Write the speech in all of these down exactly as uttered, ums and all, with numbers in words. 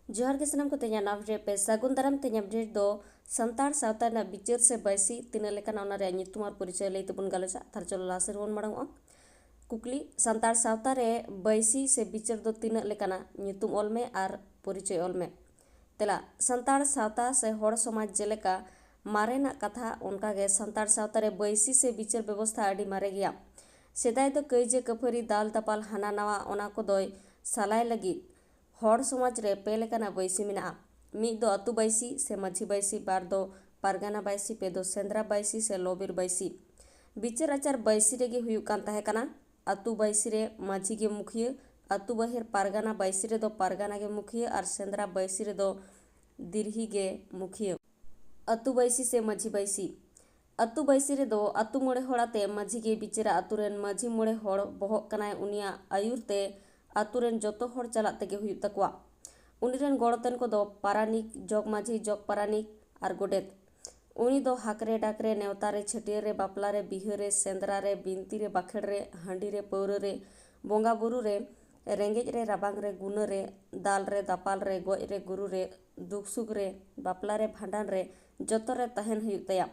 ᱡᱚᱦᱟᱨ ᱜᱮ ᱥᱟᱱᱟᱢ ᱠᱚ, ᱛᱮᱦᱮᱧᱟᱜ ᱱᱟᱣᱟ ᱨᱮ ᱯᱮ ᱥᱟᱹᱜᱩᱱ ᱫᱟᱨᱟᱢ᱾ ᱛᱮᱦᱮᱧᱟᱜ ᱟᱯᱰᱮᱴ ᱫᱚ ᱥᱟᱱᱛᱟᱲ ᱥᱟᱶᱛᱟ ᱨᱮᱱᱟᱜ ᱵᱤᱪᱟᱹᱨ ᱥᱮ ᱵᱟᱹᱭᱥᱤ ᱛᱤᱱᱟᱹᱜ ᱞᱮᱠᱟᱱᱟ, ᱚᱱᱟ ᱨᱮᱭᱟᱜ ᱧᱩᱛᱩᱢ ᱟᱨ ᱯᱚᱨᱤᱪᱚᱭ ᱞᱟᱹᱭ ᱛᱮᱵᱚᱱ ᱜᱟᱞᱚᱪᱟ᱾ ᱛᱟᱦᱞᱮ ᱪᱚᱞᱚ ᱞᱟᱦᱟ ᱥᱮᱫ ᱵᱚᱱ ᱢᱟᱲᱟᱝᱚᱜᱼᱟ᱾ ᱠᱩᱠᱞᱤ, ᱥᱟᱱᱛᱟᱲ ᱥᱟᱶᱛᱟ ᱨᱮ ᱵᱟᱹᱭᱥᱤ ᱥᱮ ᱵᱤᱪᱟᱹᱨ ᱫᱚ ᱛᱤᱱᱟᱹᱜ ᱞᱮᱠᱟᱱᱟ? ᱧᱩᱛᱩᱢ ᱚᱞ ᱢᱮ ᱟᱨ ᱯᱚᱨᱤᱪᱚᱭ ᱚᱞ ᱢᱮ᱾ ᱛᱮᱞᱟ, ᱥᱟᱱᱛᱟᱲ ᱥᱟᱶᱛᱟ ᱥᱮ ᱦᱚᱲ ᱥᱚᱢᱟᱡᱽ ᱡᱮᱞᱮᱠᱟ ᱢᱟᱨᱮᱱᱟᱜ ᱠᱟᱛᱷᱟ, ᱚᱱᱠᱟᱜᱮ ᱥᱟᱱᱛᱟᱲ ᱥᱟᱶᱛᱟ ᱨᱮ ᱵᱟᱹᱭᱥᱤ ᱥᱮ ᱵᱤᱪᱟᱹᱨ ᱵᱮᱵᱚᱥᱛᱷᱟ ᱟᱹᱰᱤ ᱢᱟᱨᱮ ᱜᱮᱭᱟ᱾ ᱥᱮᱫᱟᱭ ᱫᱚ ᱠᱟᱹᱭᱡᱟᱹ ᱠᱟᱹᱯᱷᱟᱹᱨᱤ, ᱫᱟᱞ ᱫᱟᱯᱟᱞ, ᱦᱟᱱᱟ ᱱᱟᱣᱟ, ᱚᱱᱟ ᱠᱚᱫᱚᱭ ᱥᱟᱞᱟᱭ ᱞᱟᱹᱜᱤᱫ ᱦᱚᱲ ᱥᱚᱢᱟᱡᱽ ᱨᱮ ᱯᱮ ᱞᱮᱠᱟᱱᱟᱜ ᱵᱟᱹᱭᱥᱤ ᱢᱮᱱᱟᱜᱼᱟ᱾ ᱢᱤᱫ ᱫᱚ ᱟᱹᱛᱩ ᱵᱟᱹᱭᱥᱤ ᱥᱮ ᱢᱟᱹᱡᱷᱤ ᱵᱟᱹᱭᱥᱤ, ᱵᱟᱨ ᱫᱚ ᱯᱟᱨᱜᱟᱱᱟ ᱵᱟᱹᱭᱥᱤ, ᱯᱮ ᱫᱚ ᱥᱮᱸᱫᱽᱨᱟ ᱵᱟᱹᱭᱥᱤ ᱥᱮ ᱞᱚᱵᱤᱨ ᱵᱟᱹᱭᱥᱤ᱾ ᱵᱤᱪᱟᱹᱨ ᱟᱪᱟᱨ ᱵᱟᱹᱭᱥᱤ ᱨᱮᱜᱮ ᱦᱩᱭᱩᱜ ᱠᱟᱱ ᱛᱟᱦᱮᱸ ᱠᱟᱱᱟ᱾ ᱟᱹᱛᱩ ᱵᱟᱹᱭᱥᱤ ᱨᱮ ᱢᱟᱹᱡᱷᱤ ᱜᱮ ᱢᱩᱠᱷᱤᱭᱟᱹ, ᱟᱹᱛᱩ ᱵᱟᱦᱮᱨ ᱯᱟᱨᱜᱟᱱᱟ ᱵᱟᱹᱭᱥᱤ ᱨᱮᱫᱚ ᱯᱟᱨᱜᱟᱱᱟ ᱜᱮ ᱢᱩᱠᱷᱤᱭᱟᱹ ᱟᱨ ᱥᱮᱸᱫᱽᱨᱟ ᱵᱟᱹᱭᱥᱤ ᱨᱮᱫᱚ ᱫᱤᱨᱦᱤ ᱜᱮ ᱢᱩᱠᱷᱤᱭᱟᱹ᱾ ᱟᱹᱛᱩ ᱵᱟᱹᱭᱥᱤ ᱥᱮ ᱢᱟᱹᱡᱷᱤ ᱵᱟᱹᱭᱥᱤ᱾ ᱟᱹᱛᱩ ᱵᱟᱹᱭᱥᱤ ᱨᱮᱫᱚ ᱟᱹᱛᱩ ᱢᱚᱬᱮ ᱦᱚᱲ ᱟᱛᱮ ᱢᱟᱹᱡᱷᱤ ᱜᱮ ᱵᱤᱪᱟᱹᱨᱟ᱾ ᱟᱹᱛᱩ ᱨᱮᱱ ᱢᱟᱹᱡᱷᱤ ᱢᱚᱬᱮ ᱦᱚᱲ ᱵᱚᱦᱚᱜ ᱠᱟᱱᱟᱭ, ᱩᱱᱤᱭᱟᱜ ᱟᱹᱭᱩᱨ ᱛᱮ ᱟᱹᱛᱩ ᱨᱮᱱ ᱡᱚᱛᱚ ᱦᱚᱲ ᱪᱟᱞᱟᱜ ᱛᱮᱜᱮ ᱦᱩᱭᱩᱜ ᱛᱟᱠᱚᱣᱟ᱾ ᱩᱱᱤ ᱨᱮᱱ ᱜᱚᱲᱚᱛᱮᱱ ᱠᱚᱫᱚ ᱯᱟᱨᱟᱱᱤᱠ, ᱡᱚᱜᱽ ᱢᱟᱹᱡᱷᱤ, ᱡᱚᱜᱽ ᱯᱟᱨᱟᱱᱤᱠ ᱟᱨ ᱜᱚᱰᱮᱛ᱾ ᱩᱱᱤ ᱫᱚ ᱦᱟᱠ ᱨᱮ, ᱰᱟᱠ ᱨᱮ, ᱱᱮᱣᱛᱟ ᱨᱮ, ᱪᱷᱟᱹᱴᱭᱟᱹᱨ ᱨᱮ, ᱵᱟᱯᱞᱟ ᱨᱮ, ᱵᱤᱦᱟᱹ ᱨᱮ, ᱥᱮᱸᱫᱽᱨᱟ ᱨᱮ, ᱵᱤᱱᱛᱤ ᱨᱮ, ᱵᱟᱠᱷᱮᱲ ᱨᱮ, ᱦᱟᱺᱰᱤ ᱨᱮ, ᱯᱟᱹᱣᱨᱟᱹ ᱨᱮ, ᱵᱚᱸᱜᱟ ᱵᱩᱨᱩ ᱨᱮ, ᱨᱮᱸᱜᱮᱡ ᱨᱮ, ᱨᱟᱵᱟᱝ ᱨᱮ, ᱜᱩᱱᱟᱹ ᱨᱮ, ᱫᱟᱞ ᱨᱮ, ᱫᱟᱯᱟᱞ ᱨᱮ, ᱜᱚᱡ ᱨᱮ, ᱜᱩᱨᱩ ᱨᱮ, ᱫᱩᱠ ᱥᱩᱠ ᱨᱮ, ᱵᱟᱯᱞᱟ ᱨᱮ, ᱵᱷᱟᱸᱰᱟᱱ ᱨᱮ, ᱡᱚᱛᱚ ᱨᱮ ᱛᱟᱦᱮᱱ ᱦᱩᱭᱩᱜ ᱛᱟᱭᱟ᱾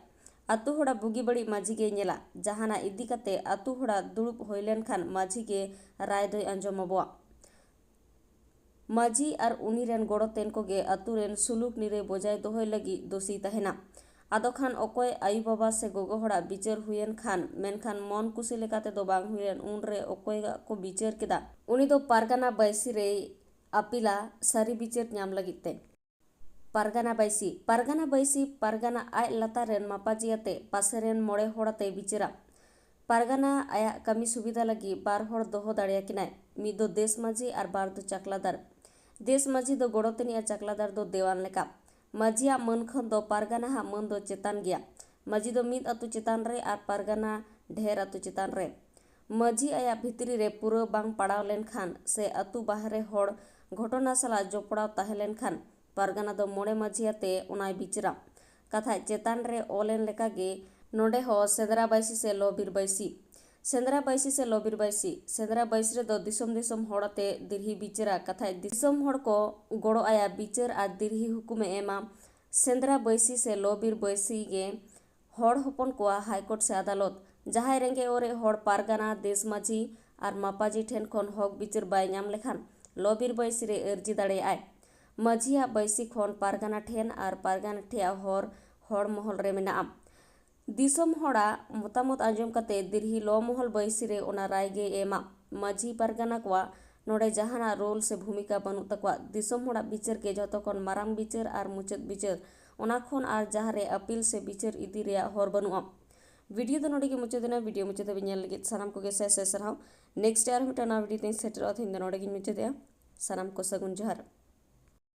ᱟᱹᱛᱩ ᱦᱚᱲᱟᱜ ᱵᱩᱜᱤ ᱵᱟᱹᱲᱤᱡ ᱢᱟᱹᱡᱷᱤ ᱜᱮᱭ ᱧᱮᱞᱟ᱾ ᱡᱟᱦᱟᱱᱟᱜ ᱤᱫᱤ ᱠᱟᱛᱮ ᱟᱹᱛᱩ ᱦᱚᱲᱟᱜ ᱫᱩᱲᱩᱵ ᱦᱩᱭ ᱞᱮᱱᱠᱷᱟᱱ ᱢᱟᱹᱡᱷᱤ ᱜᱮ ᱨᱟᱭ ᱫᱚᱭ ᱟᱸᱡᱚᱢ ᱟᱵᱚᱣᱟ᱾ ᱢᱟᱹᱡᱷᱤ ᱟᱨ ᱩᱱᱤ ᱨᱮᱱ ᱜᱚᱲᱚᱛᱮᱱ ᱠᱚᱜᱮ ᱟᱹᱛᱩ ᱨᱮᱱ ᱥᱩᱞᱩᱠ ᱱᱤᱨᱟᱹᱭ ᱵᱚᱡᱟᱭ ᱫᱚᱦᱚᱭ ᱞᱟᱹᱜᱤᱫ ᱫᱳᱥᱤᱭ ᱛᱟᱦᱮᱱᱟ᱾ ᱟᱫᱚ ᱠᱷᱟᱱ ᱚᱠᱚᱭ ᱟᱭᱳ ᱵᱟᱵᱟ ᱥᱮ ᱜᱚᱜᱚ ᱦᱚᱲᱟᱜ ᱵᱤᱪᱟᱹᱨ ᱦᱩᱭᱮᱱ ᱠᱷᱟᱱ, ᱢᱮᱱᱠᱷᱟᱱ ᱢᱚᱱ ᱠᱩᱥᱤ ᱞᱮᱠᱟ ᱛᱮᱫᱚ ᱵᱟᱝ ᱦᱩᱭ ᱞᱮᱱ, ᱩᱱ ᱨᱮ ᱚᱠᱚᱭᱟᱜ ᱠᱚ ᱵᱤᱪᱟᱹᱨ ᱠᱮᱫᱟ, ᱩᱱᱤ ᱫᱚ ᱯᱟᱨᱜᱟᱱᱟ ᱵᱟᱹᱭᱥᱤ ᱨᱮᱭ ᱟᱹᱯᱤᱞᱟ ᱥᱟᱹᱨᱤ ᱵᱤᱪᱟᱹᱨ ᱧᱟᱢ ᱞᱟᱹᱜᱤᱫ ᱛᱮ᱾ ᱯᱟᱨᱜᱟᱱᱟ ᱵᱟᱹᱭᱥᱤ᱾ ᱯᱟᱨᱜᱟᱱᱟ ᱵᱟᱹᱭᱥᱤ ᱯᱟᱨᱜᱟᱱᱟ ᱟᱡ ᱞᱟᱛᱟᱨ ᱨᱮᱱ ᱢᱟᱯᱟᱡᱤ ᱟᱛᱮ ᱯᱟᱥᱮ ᱨᱮᱱ ᱢᱚᱬᱮ ᱦᱚᱲ ᱟᱛᱮᱭ ᱵᱤᱪᱟᱹᱨᱟ᱾ ᱯᱟᱨᱜᱟᱱᱟ ᱟᱭᱟᱜ ᱠᱟᱹᱢᱤ ᱥᱩᱵᱤᱫᱷᱟ ᱞᱟᱹᱜᱤᱫ ᱵᱟᱨ ᱦᱚᱲ ᱫᱚᱦᱚ ᱫᱟᱲᱮᱭᱟᱠᱤᱱᱟᱭ, ᱢᱤᱫ ᱫᱚ ᱫᱮᱥ ᱢᱟᱹᱡᱷᱤ ᱟᱨ ᱵᱟᱨ ᱫᱚ ᱪᱟᱠᱞᱟᱫᱟᱨ᱾ ᱫᱮᱥ ᱢᱟᱹᱡᱷᱤ ᱫᱚ ᱜᱚᱲᱚ ᱛᱟᱹᱱᱤᱡ ᱟᱨ ᱪᱟᱠᱞᱟᱫᱟᱨ ᱫᱚ ᱫᱮᱣᱟᱱ ᱞᱮᱠᱟ᱾ ᱢᱟᱹᱡᱷᱤᱭᱟᱜ ᱢᱟᱹᱱ ᱠᱷᱚᱱ ᱫᱚ ᱯᱟᱨᱜᱟᱱᱟ ᱦᱟᱜ ᱢᱟᱹᱱ ᱫᱚ ᱪᱮᱛᱟᱱ ᱜᱮᱭᱟ᱾ ᱢᱟᱹᱡᱷᱤ ᱫᱚ ᱢᱤᱫ ᱟᱹᱛᱩ ᱪᱮᱛᱟᱱ ᱨᱮ ᱟᱨ ᱯᱟᱨᱜᱟᱱᱟ ᱰᱷᱮᱨ ᱟᱹᱛᱩ ᱪᱮᱛᱟᱱ ᱨᱮ᱾ ᱢᱟᱹᱡᱷᱤ ᱟᱭᱟᱜ ᱵᱷᱤᱛᱨᱤ ᱨᱮ ᱯᱩᱨᱟᱹ ᱵᱟᱝ ᱯᱟᱲᱟᱣ ᱞᱮᱱᱠᱷᱟᱱ ᱥᱮ ᱟᱹᱛᱩ ᱵᱟᱦᱨᱮ ᱦᱚᱲ ᱜᱷᱚᱴᱚᱱᱟ ᱥᱟᱞᱟᱜ ᱡᱚᱯᱲᱟᱣ ᱛᱟᱦᱮᱸ ᱞᱮᱱᱠᱷᱟᱱ, ᱯᱟᱨᱜᱟᱱᱟ ᱫᱚ ᱢᱚᱬᱮ ᱢᱟᱹᱡᱷᱤ ᱟᱛᱮ ᱚᱱᱟᱭ ᱵᱤᱪᱟᱹᱨᱟ᱾ ᱠᱟᱛᱷᱟ ᱪᱮᱛᱟᱱ ᱨᱮ ᱚᱞ ᱮᱱ ᱞᱮᱠᱟᱜᱮ ᱱᱚᱰᱮ ᱦᱚᱸ ᱥᱮᱸᱫᱽᱨᱟ ᱵᱟᱹᱭᱥᱤ ᱥᱮ ᱞᱚ ᱵᱤᱨ ᱵᱟᱹᱭᱥᱤ᱾ ᱥᱮᱸᱫᱽᱨᱟ ᱵᱟᱹᱭᱥᱤ ᱥᱮ ᱞᱚᱵᱤᱨ ᱵᱟᱹᱭᱥᱤ᱾ ᱥᱮᱸᱫᱽᱨᱟ ᱵᱟᱹᱭᱥᱤ ᱨᱮᱫᱚ ᱫᱤᱥᱚᱢ ᱫᱤᱥᱚᱢ ᱦᱚᱲ ᱟᱛᱮ ᱫᱤᱨᱦᱤ ᱵᱤᱪᱟᱹᱨᱟ ᱠᱟᱛᱷᱟᱭ, ᱫᱤᱥᱚᱢ ᱦᱚᱲ ᱠᱚ ᱜᱚᱲᱚ ᱟᱭᱟ ᱵᱤᱪᱟᱹᱨ ᱟᱨ ᱫᱤᱨᱦᱤ ᱦᱩᱠᱩᱢᱮ ᱮᱢᱟ᱾ ᱥᱮᱸᱫᱽᱨᱟ ᱵᱟᱹᱭᱥᱤ ᱥᱮ ᱞᱚᱵᱤᱨ ᱵᱟᱹᱭᱥᱤ ᱜᱮ ᱦᱚᱲ ᱦᱚᱯᱚᱱ ᱠᱚᱣᱟᱜ ᱦᱟᱭᱠᱳᱨᱴ ᱥᱮ ᱟᱫᱟᱞᱚᱛ᱾ ᱡᱟᱦᱟᱸᱭ ᱨᱮᱸᱜᱮᱡ ᱚᱨᱮᱡ ᱦᱚᱲ ᱯᱟᱨᱜᱟᱱᱟ, ᱫᱮᱥ ᱢᱟᱹᱡᱷᱤ ᱟᱨ ᱢᱟᱯᱟᱡᱤ ᱴᱷᱮᱱ ᱠᱷᱚᱱ ᱦᱚᱠ ᱵᱤᱪᱟᱹᱨ ᱵᱟᱭ ᱧᱟᱢ ᱞᱮᱠᱷᱟᱱ ᱞᱚᱵᱤᱨ ᱵᱟᱹᱭᱥᱤ ᱨᱮ ᱟᱹᱨᱡᱤ ᱫᱟᱲᱮᱭᱟᱜᱼᱟᱭ᱾ ᱢᱟᱹᱡᱷᱤᱭᱟᱜ ᱵᱟᱹᱭᱥᱤ ᱠᱷᱚᱱ ᱯᱟᱨᱜᱟᱱᱟ ᱴᱷᱮᱱ ᱟᱨ ᱯᱟᱨᱜᱟᱱᱟ ᱴᱷᱮᱭᱟᱜ ᱦᱚᱨ ᱦᱚᱲ ᱢᱚᱦᱚᱞ ᱨᱮ ᱢᱮᱱᱟᱜᱼᱟ᱾ ᱫᱤᱥᱚᱢ ᱦᱚᱲᱟᱜ ᱢᱚᱛᱟᱢᱚᱛ ᱟᱸᱡᱚᱢ ᱠᱟᱛᱮ ᱫᱤᱨᱦᱤ ᱞᱚ ᱢᱚᱦᱚᱞ ᱵᱟᱹᱭᱥᱤ ᱨᱮ ᱚᱱᱟ ᱨᱟᱭ ᱜᱮᱭ ᱮᱢᱟ᱾ ᱢᱟᱹᱡᱷᱤ ᱯᱟᱨᱜᱟᱱᱟ ᱠᱚᱣᱟᱜ ᱱᱚᱰᱮ ᱡᱟᱦᱟᱱᱟᱜ ᱨᱳᱞ ᱥᱮ ᱵᱷᱩᱢᱤᱠᱟ ᱵᱟᱹᱱᱩᱜ ᱛᱟᱠᱚᱣᱟ᱾ ᱫᱤᱥᱚᱢ ᱦᱚᱲᱟᱜ ᱵᱤᱪᱟᱹᱨ ᱜᱮ ᱡᱷᱚᱛᱚ ᱠᱷᱚᱱ ᱢᱟᱨᱟᱝ ᱵᱤᱪᱟᱹᱨ ᱟᱨ ᱢᱩᱪᱟᱹᱫ ᱵᱤᱪᱟᱹᱨ᱾ ᱚᱱᱟ ᱠᱷᱚᱱ ᱟᱨ ᱡᱟᱦᱟᱸ ᱨᱮ ᱟᱯᱤᱞ ᱥᱮ ᱵᱤᱪᱟᱹᱨ ᱤᱫᱤ ᱨᱮᱭᱟᱜ ᱦᱚᱨ ᱵᱟᱹᱱᱩᱜᱼᱟ᱾ ᱵᱷᱤᱰᱤᱭᱳ ᱫᱚ ᱱᱚᱰᱮ ᱜᱮ ᱢᱩᱪᱟᱹᱫ ᱮᱱᱟ᱾ ᱵᱷᱤᱰᱤᱭᱳ ᱢᱩᱪᱟᱹᱫ ᱫᱷᱟᱹᱵᱤᱡ ᱧᱮᱞ ᱞᱟᱹᱜᱤᱫ ᱥᱟᱱᱟᱢ ᱠᱚᱜᱮ ᱥᱟᱭ ᱥᱟᱭ ᱥᱟᱨᱦᱟᱣ᱾ ᱱᱮᱠᱥᱴ ᱟᱨ ᱢᱤᱫᱴᱟᱝ ᱱᱟᱣᱟ ᱵᱷᱤᱰᱤᱭᱳ ᱛᱮᱧ ᱥᱮᱴᱮᱨᱚᱜᱼᱟ᱾ ᱛᱮᱦᱮᱧ ᱫᱚ ᱱᱚᱰᱮ ᱜᱤᱧ ᱢᱩᱪᱟᱹᱫᱮᱜᱼᱟ᱾ ᱥᱟᱱᱟᱢ ᱠᱚ ᱥᱟᱹᱜᱩᱱ ᱡᱚᱦᱟᱨ᱾